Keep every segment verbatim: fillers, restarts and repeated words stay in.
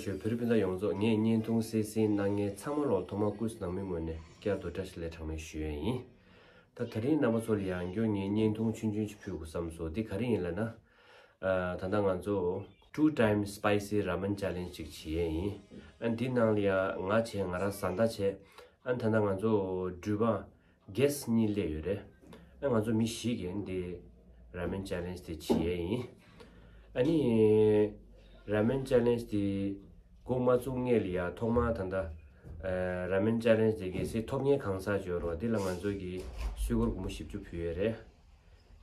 ཞོ་བོད་རིགས་སྤུན་ཟླ་ཡོངས་རྫོགས། ངས་བརྙན་ཐུང་གསན་གཟིགས་གནང་མཁན་ཚང་མ་ལོ་ཐོག་མར་སྐུ་གཟུགས་ནང་མི་ངོས་ནས་བསྐྱར་དུ་བཀྲ་ཤིས་བདེ་ལེགས་གྲངས་མེད་ཞུ་ཡས་ཡིན། ད་དེ་རིང་རྣམ་པ་ཚོ་ལ་ཡང་བསྐྱར་ངས་བརྙན་ཐུང་ཆུང་ཆུང་ཞིག་ཕུལ་དགོས་བསམ་སོང་། འདི་ག་རེ་ཡིན་ལབ་ན། ཨ། ད་ལྟ་ང་ཚོ་two time spicy ramen challenge ཅིག་བྱེད་ཡས་ཡིན། ཨ། འདི་ནང་ལ་ཡང་ང་བྱས། ང་རང་བཟའ་ཟླ་བྱས། ཨ། ད་ལྟ་ང་ཚོ་འགྲུལ་པ་guest གཉིས་སླེབས་ཡོད་རེད། ཨ། ང་ཚོ་མི་བཞི་གིས་འདི་ramen challenge དེ་བྱེད་ཡས་ཡིན། ཨ་ནི་ramen challenge དེ་འགོ་མ་བཙུགས་སྔོན་ལ་ཡ་ཐོག་མར་ད་ལྟ་ཨ་ramen challenge དེ་གལ་སྲིད་ཐོབ་མཁན་གང་ཟག་ཅིག་ཡོད་རེད་པ། འདི་ལ་ང་ཚོ་གིས་སུས་སྒོར་སྒོར་མོ་བཞི་བཅུ་ཕུལ་ཡས་རེད།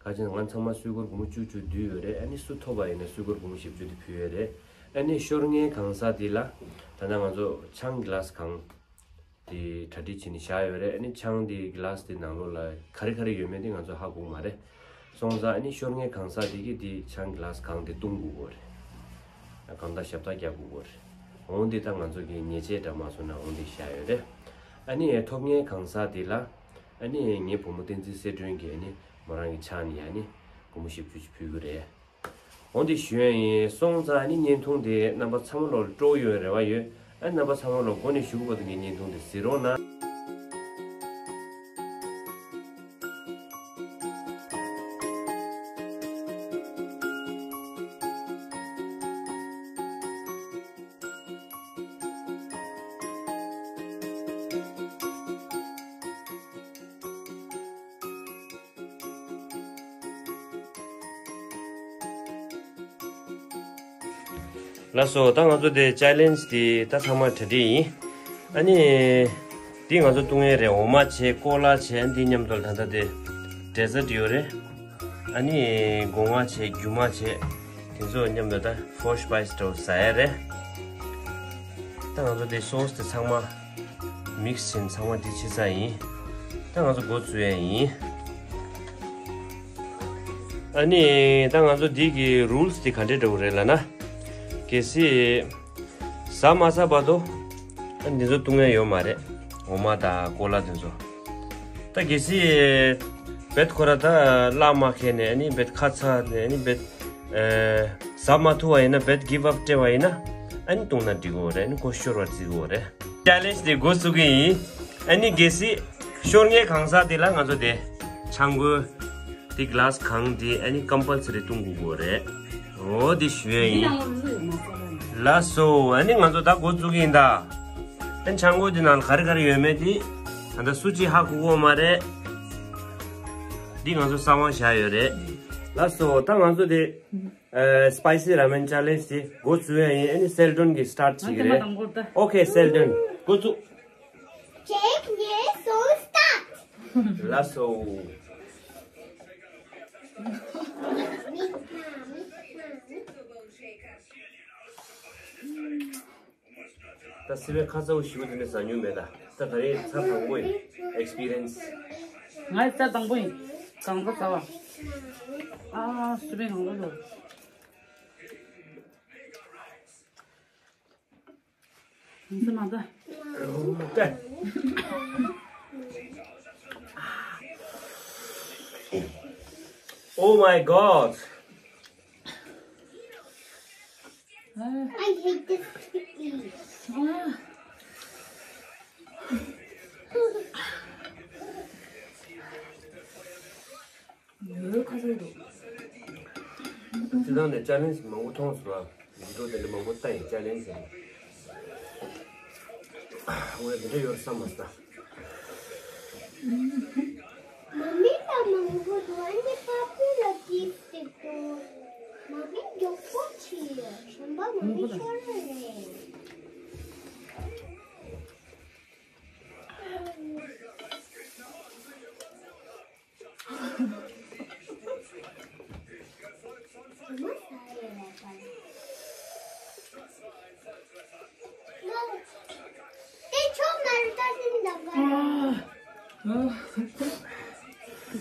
ག་ཅི་ན་ང་ཚང་མ་སུས་སྒོར་སྒོར་མོ་བཅུ་བཅུ་བསྡུས་ཡོད་རེད། ཨ་ནི་སུ་ཐོབ་པ་ཡིན་ན་སུས་སྒོར་སྒོར་མོ་བཞི་བཅུ་དེ་ཕུལ་ཡས་རེད། ཨ་ནི་ཤོར་མཁན་གང་ཟག་དེ་ལ་ད་ལྟ་ང་ཚོ་ཆང་གི་ལཱ་སི་གང་དེ་གྲ་སྒྲིག་བྱས་ནས་བཞག་ཡོད་རེད། ཨ་ནི་ཆང་དེ་གི་ལཱ་སི་དེ་ནང་ལོགས་ལ་ག་རེ་ག་རེ་ཡོད་མེད་དེ་ང་ཚོ་ཧ་གོ་གི་མ་རེད། སོང་ཙང་ཨ་ནི་ཤོར་མཁན་གང་ཟག་དེ་གིས་དེ་ཆང་གི་ལཱ་སི་གང་དེ་བཏུང་དགོས་ཀྱི་ཡོད་རེད། གང་ལྟར་ཞབས་ཏོག་རྒྱག་དགོས་ཀྱི་ཡོད་རེད། འོ་འདི་ད་ང་ཚོ་གིས་ཉེས་ཆད་འདྲ་མ་བཟོ་ན་འོ་འདི་བཞག་ཡོད་རེད། ཨ་ནི་ཐོབ་མཁན་གང་ཟག་དེ་ལ་ཨ་ནི་ངའི་བུ་མོ་བསྟན་འཛིན་གསལ་སྒྲོན་གྱིས་ཨ་ནི་མོ་རང་གི་ཆང་ནས་ཨ་ནི་སྒོར་མོ་བཞི་བཅུ་ཞིག་ཕུལ་གྱི་རེད། འོ་འདི་ཞུ་ཡས་ཡིན། སོང་ཙང་ཨ་ནི་བརྙན་ཐུང་དེ་རྣམ་པ་ཚང་མ་ལོ་ལ་སྤྲོ་ཡོང་རེ་བ་ཡོད། ཨ་ནི་རྣམ་པ་ཚང་མ་ལོ་འགོ་ནས་གཞུག་གུ་བར་དུ་ངའི་བརྙན་ཐུང་དེ་གཟིགས་རོགས་གནང་། ལགས་སོ། ད་ང་ཚོ་དེ་ཅེ་ལེན་ཇི་དེ་ད་ཚང་མ་གྲ་སྒྲིག་ཡིན། ཨ་ནི་འདི་ང་ཚོ་བཏུང་ཡས་རེད། འོ་མ་བྱས། ཀོ་ལ་བྱས། འདི་མཉམ་དུ་ད་ལྟ་དེ་ཌེ་ཛར་ཊི་ཡོད་རེད། ཨ་ནི་སྒོ་ང་བྱས། རྒྱུ་མ་བྱས། དེ་ཚོ་མཉམ་དུ་ད་ཕོར་སི་པའི་སི་འདྲ་བོ་ཟ་ཡས་རེད། ད་ང་ཚོ་དེ་སོ་སི་དེ་ཚང་མ་མིག་སི་བྱས་ནས་ཚང་མ་འདི་ཕྱི་ཚར་ཡིན། ད་ང་ཚོ་འགོ་བཙུགས་ཡས་ཡིན། ཨ་ནི་ད་ང་ཚོ་འདི་གི་རུལ་སི་དེ་ག་འདྲས་འདྲ་བོ་རེད་ལབ་ན། གལ་སྲིད་ཟ་མ་ཚར་བར་དུ་ཨ་འདི་ཚོ་བཏུང་ཡས་ཡོད་མ་རེད། འོ་མ་དང་ཀོ་ལ་དེ་ཚོ། ད་གལ་སྲིད་བེད་ཁོ་ར་ད་བླ་མ་ཁེ་ནས་ཨ་ནི་བེད་ཁ་ཚ་ནས་ཨ་ནི་བེད་ཨ་ཟ་མ་ཐུབ་པ་ཡིན་ན། བེད་གིབ་ཨབ་སྤྲད་པ་ཡིན་ན་ཨ་ནི་བཏུང་ན་འགྲིག་གི་རེད། ཨ་ནི་ཁོ་ཤོར་བར་བརྩི་གི་རེད། ཅེ་ལེན་ཇི་དེ་འགོ་བཙུགས་ཀྱི་ཡིན། ཨ་ནི་གལ་སྲིད་ཤོར་མཁན་གང་ཟག་དེ་ལ་ང་ཚོ་དེ་ཆང་གོས་དེ་གི་ལཱ་སི་གང་དེ་ཨ་ནི་ཀམ་པལ་སི་རི་བཏུང་དགོས་ཀྱི་རེད། འོ་དེ་ཞུ་ཡས་ཡིན། ལགས་སོ། ཨ་ནི་ང་ཚོ་ད་འགོ་བཙུགས་ཀྱི་ཡིན་ད། ཨ་ནི་ཆང་གོས་དེ་ནང་ལ་ག་རེ་ག་རེ་ཡོད་མེད་དེ་ད་ལྟ་སུ་གཅིག་ཧ་གོ་གི་ཡོད་མ་རེད། འདི་ང་ཚོ་གསང་བ་བཞག་ཡོད་རེད། ལགས་སོ། ད་ང་ཚོ་དེ་ཨ་སི་པའི་སི་ར་མེན་ཅེ་ལེན་ཇི་དེ་འགོ་བཙུགས་ཡས་ཡིན། ཨ་ནི་གསལ་སྒྲོན་གྱིས་སི་ཊར་ཊི་བྱེད་ཀྱི་རེད། ཨོ་ཁེ། གསལ་སྒྲོན་འགོ་བཙུགས། Check yes, so start. ལགས་སོ། ད་སི་པའི་ཁ་ཚ་བོ་ཞིག་དེ་ནས་ཟ་མྱོང་མེད་ད། ད་ག་རེ་ཚར་དང་པོ་ཡིན། ཨེག་སི་པི་རི་ཡན་སི། ང་ཡི་ཚར་དང་པོ་ཡིན། གང་ཚ་ཚ་བ། ཨ་སི་པའི་ངང་པོ་འདུག Oh my God! I hate this to eat. ཡོད་ཁ་ཚ་འདུག་དེ་དང་ནས་ཅེ་ལེན་ཇི་མང་པོ་མཐོང་སོང་ཨ། ཡིག་ཐོག་དེ་འདྲ་མང་པོ་ལྟ་ཡིན། ཅེ་ལེན་ཇི་ཟེར་ནས། འོ་ཡ། དེ་འདྲ་ཡོད་བསམ་མ་སོང་། མ་མི་ལ་མང་པོ་འདུག་ཨ་ནི་པ་པི་ལ་ཅིབ་སི་ཅིག་འདུག་མ་མི་མགྱོགས་པོ་ཕྱིན་ཡོད། གཞན་པ་མ་མི་ཤོར་རེད།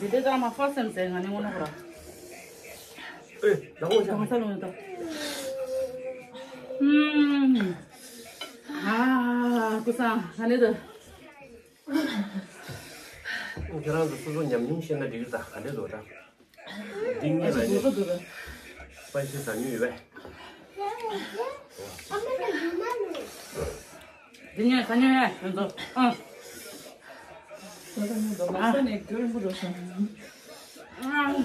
འདི་འདྲ་ཙང་མ་ཧྥ་སེམས་ཟེར་ང་ནི་ངོ་ནོ་གོ་ར། ཨེ། ལག་འོང་ཤག་གང་ས་ལོང་ཡོད་ད། ཨུམ། ཨ། ཀུ་སང་ང་ནི་ད། ཁྱེད་རང་ཚོ་སོ་སོ་ཉམས་མྱོང་བཤད་ན་འགྲིག་གི། ད་ག་འདྲས་འདུག་ད། འདི་གཉིས་ལ་ནི་སི་པའི་སི་ཟ་མྱོང་ཡོད་པས། དེ་ཉོན་ས་ཉོན་ཡ་ཁྱོད་ཚོ། ཨ། ད་ལྟ་ངས་འདོད་པ་ས་ནས་རྒྱུ་རིང་པོ་འགྲོ་སོང་། ཨ།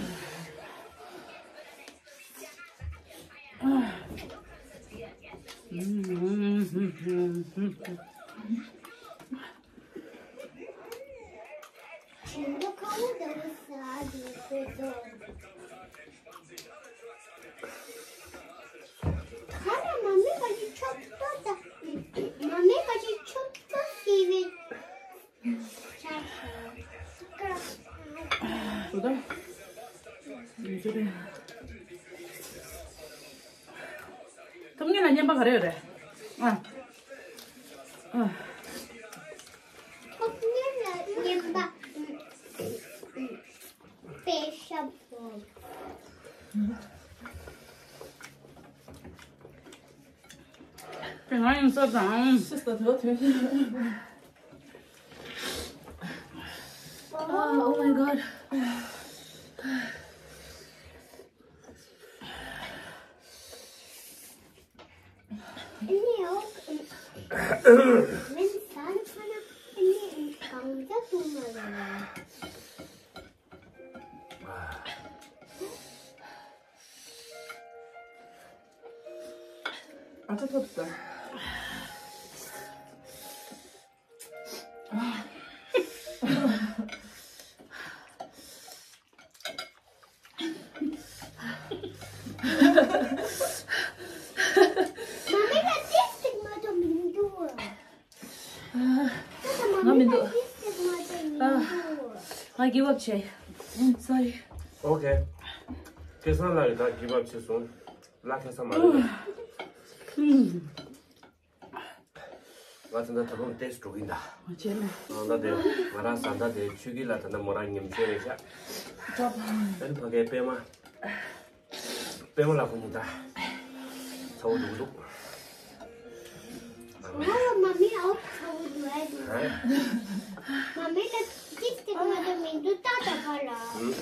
ཐུབ་ཉིན་ལ་བསྙེན་པ་ག་རེ་ཡོད་རེད། ཨ། ཨ། ཐུབ་ཉིན་ལ་བསྙེན་པ། དཔེ་ཤ་བོ། དེ་ང་ཡིན་ས་དང་། སིས་ད་དེ་བ་དེ། Oh, oh my god. ཨ་ཐ་ཐོབ་ས། ང་མི་འདུག་ང་give up བྱས། ཨུམ། Sorry. Okay. སྐལ་བཟང་ལགས་ཀྱིས་ད་give up བྱས་སོང་། ལག་ཁེལ་ས་མ་རེད། ང་ཚོ་ད་ད་དུང་ཏེས་འགྲོ་གིན་ད། ང་བྱས་ནས། ང་ད་དེ་ང་རང་བཟའ་ཟླ་དེ་ཆོས་སྐྱིད་ལ་ད་ལྟ་མོ་རང་ཉམས་ཆོས་རེད་ཤག་ཨ་ནི་ཕ་གའི་པད་མ། པད་མ་ལ་ཁོ་གཉིས་ད། ཚ་བོ་འདུག་འདུག་ང་ལ་མ་མི་ཨོ་ཚ་བོ་འདུག་ཨེ་འདུག་ཧ། མ་མི་ལ་ཏིས་ཏིག་མ་དུ་མི་འདུག་ད་ད་ག་ལ། ཨུ།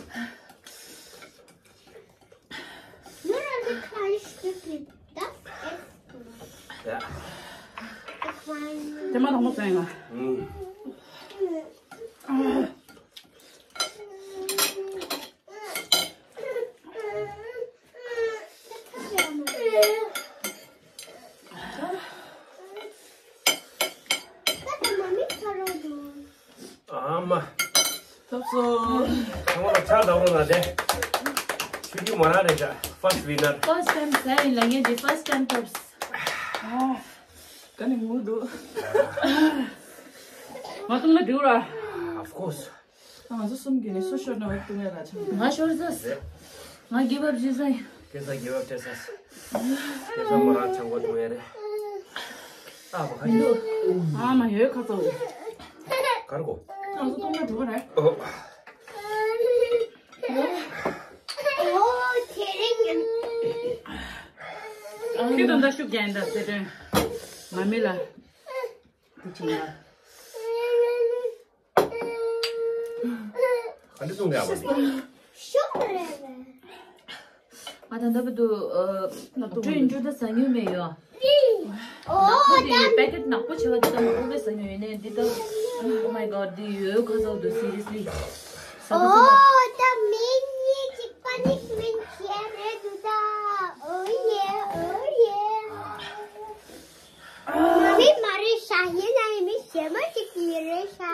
You're a little stupid. That's it. ཡ། དེ་མ་དང་པོ་ཟེར་ཡ། ཨུ། ཨ་མ། ཐོབ་སོང་། ཁོང་ལ་ཕྱག་བདའ་རོགས་གནང་དེ། ཆུ་རྒྱུས་མ་རག་རེད་ཤག First winner. First time ཟ་ཡིན་ལ་ངས་འདི་first time ཐོབ། ཨ། ཀ་ནས་ངུ་འདུག་ང་བཏུང་ན་འགྲིག་ར། Of course. ང་ཚོ་གསུམ་གྱི་ནས་སུ་ཤོར་ན་བ་བཏུང་ཡ་ལ་ཆ། ང་ཤོར་ཟ། ང་give up བྱེད་ས་ཡིན། ཁེ་ས་give up བྱེད་ས། ཁེ་ས་མོ་རང་ཆང་གོ་བཏུང་ཡ་རེད། ཨ་བ་ཁ་ཡིན། ཨ་མ་ཡོད་ཁ་ཚོ། གར་གོ། ང་ཚོ་བཏུང་ན་འགྲོ་གི་རེད། ཨོ། ཁྱོད་དང་ད་ཤུགས་རྒྱག་ཡིན་ད་ཟེར་དོན། མ་མི་ལ། དེ་བྱིན་ལ། ག་འདྲ་བཏུང་ཡག་པ་རེད། ཤོག་རེད། ང་ད་ལྟ་བར་དུ་ཨ། ནག་པོ་ཀྲིན་ཇུ་ད་ཟ་མྱོང་མེད་ཡོད། ཨོ་ད་པེ་ཀེཊ་ནག་པོ་བྱེད་པ་འདི་ད་མ་ཁོ་པས་ཟ་མྱོང་ཡོད་ནས་འདི་ད། Oh my god འདི་ཡོད་ཁ་ཚོགས་འདུག seriously། ཟ་ཁ་ཚོགས། ཨོ་ད་མི་གཉིས་ཀྱི་punishment བྱས་རེད་འདུག་ད། Oh yeah, oh yeah. མ་མི་མ་རེད་ཤག་ཡིན་ན་ཡང་མི་གཞན་མ་ཅིག་གི་རེད་ཤག་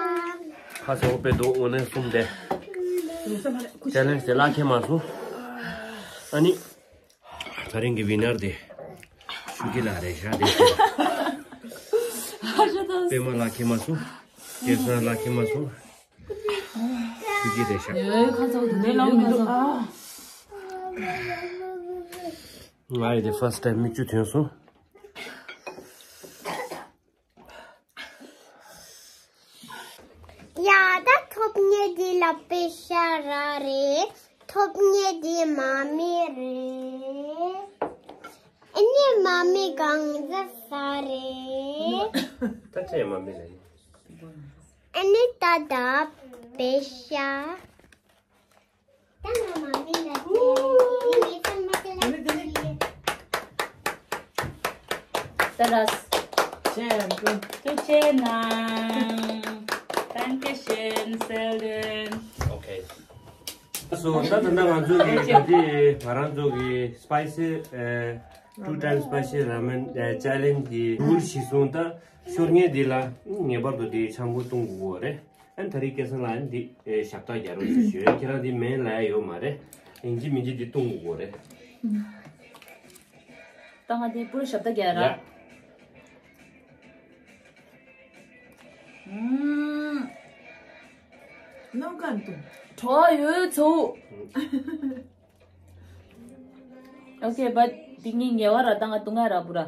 ཁ་སང་དཔེ་འདུག་དངོས་གནས་གསུམ་དེ། ཅེ་ལེན་ཇི་དེ་ལག་ཁྱེར་མ་སོང་། ཨ་ནི། ད་རིང་གི་winner དེ། ཆུ་སྐྱིད་ལགས་རེད་ཤག་དེ། པད་མ་ལག་ཁྱེར་མ་སོང་། སྐལ་བཟང་ལག་ཁྱེར་མ་སོང་། ཆུ་སྐྱིད་རེད་ཤག་ཡོད་ཁ་ཚོགས་འདུག་ནས་ལངས་མི་འདུག་ཨ། ང་ཡི་དེ་first time མིག་ཆུ་ཐོན་སོང་། ཡ་ད་ཐོབ་ཉེ་འདི་ལ་པེ་ཤ་ར་རེད། ཐོབ་ཉེ་འདི་མ་མི་རེད། ཨ་ནི་མ་མི་གང་ཟ་ས་རེད། ད་ཅི་མ་མི་རེད། ཨ་ནི་ད་ད་པེ་ཤ། ད་ར། ཅན་ཀུན། ཐུགས་རྗེ་གནང་། Dankeschön, Selden. Okay. སོ་ད་ད་ལྟ་ང་ཚོ་གི་ད་དེ་ང་རང་ཚོ་གི་spicy ཨེ་two time spicy ramen ཨེ་challenge གི་rule གཞིར་བཟུང་ད་ཤོར་ངེས་འདི་ལ་ངེས་པར་དུ་དེ་ཆང་བུ་བཏུང་དགོས་རེད། ཨན་ད་རེས་སྐལ་བཟང་ལགས་ཨན་འདི་ཨེ་ཞབས་ཏག་རྒྱག་རོགས་ཞུ་ཞུ། ཁྱེད་རང་འདི་མེད་ལ་ཡོད་མ་རེད། ཡིན་གཅིག་མིན་གཅིག་འདི་བཏུང་དགོས་རེད། ད་ང་འདི་པུ་ར་ཞབས་ཏག་རྒྱག་ར། ཡ། ཨུམ། ནམ་མཁའ་འདུག་བྲོ་བ་ཡོད་ཚོ། Okay, but དེ་ངའི་ཉེ་བ་ར་ད་ང་དུང་ང་ར་བུ་ར།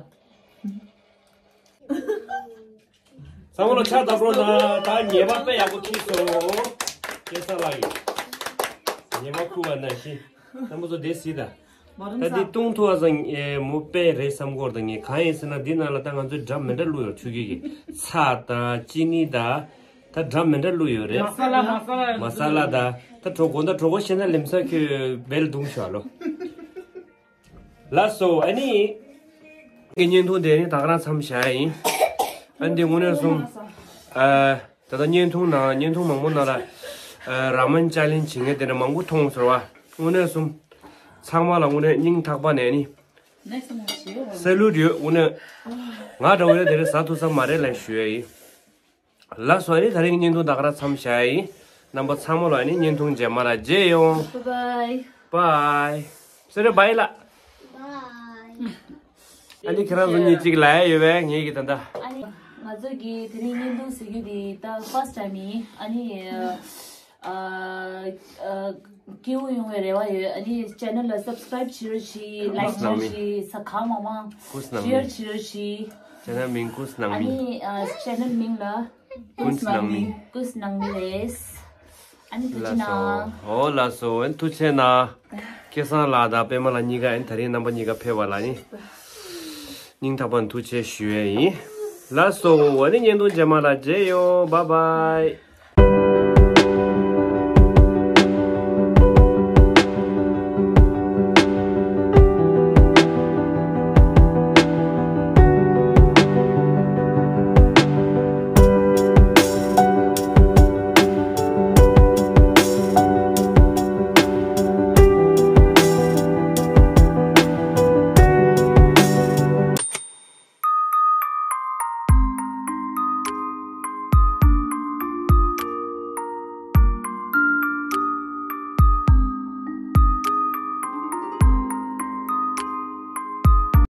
ཚང་མ་ལ་ཕྱག་བརྡབ་རོགས་གནང་། ད་ཉེས་པ་དཔེ་ཡག་པོ་ཁྱེར་སོང་། སྐལ་བཟང་ལགས་ཀྱིས་ཉེས་པ་ཁུར་བ་ནང་བཞིན་རྣམ་པ་ཚོ་བསྡད་སྲིད་ད། ད་འདི་བཏུང་ཐུབ་པ་ཙང་ཨེ་མོ་དཔེ་རེད་བསམ་གོ་ད། ངས་གང་ཡིན་ཟེར་ན་འདི་ནང་ལ་ད་ང་ཚོས་སྒྲ་མི་འདྲ་བླུགས་ཡོད། ཆུ་ཁྱི་གི་ཚྭ་དང་ཅི་ནི་དང་ད་སྒྲ་མི་འདྲ་བླུགས་ཡོད་རེད། མ་ས་ལ་མ་ས་ལ་མ་ས་ལ་དང་ད་གྲོ་གོ་ད་གྲོ་གོ་ཤེས་ན་ལེམ་ས་ཁྱོད་བེལ་བརྡུངས་ཤོག་ལོ། ལགས་སོ། ཨ་ནི། ངའི་བརྙན་ཐུང་དེ་ནི་ད་ག་རང་མཚམས་བཞག་ཡིན། ཨ་ནི་དེ་དངོས་གནས་གསུམ། ཨ། ད་ལྟ་བརྙན་ཐུང་ནང་བརྙན་ཐུང་མང་པོ་ནང་ལ། ཨ། ར་མན་ཅ་ལེན་བྱེད་མཁན་དེ་འདྲ་མང་པོ་མཐོང་ཟེར་བ། དངོས་གནས་གསུམ། ཚང་མ་ལ་དངོས་གནས་སྙིང་ཐག་པ་ནས་ནི། སེ་ལུ་ཊི་ཡོད་དངོས་གནས། ང་འདྲ་བོ་ཡོད་དེ་རེད་ཟ་ཐུབ་ས་མ་རེད་ལབ་ཞུ་ཡ་ཡིན། ལགས་སོ། ཨ་ནི་ད་རིང་བརྙན་ཐུང་ད་ག་རང་མཚམས་བཞག་ཡིན། རྣམ་པ་ཚང་མ་ལ་ཨ་ནི་བརྙན་ཐུང་རྗེས་མ་ལ་མཇལ་ཡོང་། Bye bye. Bye. ཟེར་རེ་བྷའི་ལ། Bye. ཨ་ནི་ཁྱེད་རང་ཚོ་གཉིས་གཅིག་ལ་ཡ་ཡོད་པས་ངེད་ཀྱི་ད་ལྟ། ཨ་ནི་ང་ཚོ་གི་དེ་རིང་བརྙན་ཐུང་ཟེར་རྒྱུ་དེ་ད་first time ཡིན། ཨ་ནི་ཨ་ཨ་སྐྱིད་པོ་ཡོང་བའི་རེ་བ་ཡོད། ཨ་ནི་channel ལ་subscribe བྱེད་རོགས་བྱེད། like བྱེད་རོགས་བྱེད། ས་ཁ་མང་མང་share བྱེད་རོགས་བྱེད། channel མིང་ཀུས་ནང་མི། ཨ་ནི་ཨ་channel མིང་ལ་ཀུས་ནང་མི། ཀུས་ནང་མི་རེད། ཨ་ནི་ཐུགས་རྗེ་གནང་། ལགས་སོ། ཨོ་ལགས་སོ། ཨན་ཐུགས་རྗེ་གནང་། སྐལ་བཟང་ལགས་དང་པད་མ་ལགས་གཉིས་ཀ་ཨན་ད་རིང་རྣམ་པ་གཉིས་ཀ་ཕེབས་པ་ལ་ནི་སྙིང་ཐག་པ་ནས་ཐུགས་རྗེ་ཆེ་ཞུ་ཡས་ཡིན། ལགས་སོ། ཨ་ནི་བརྙན་ཐུང་རྗེས་མ་ལ་མཇལ་ཡོང་། Bye bye.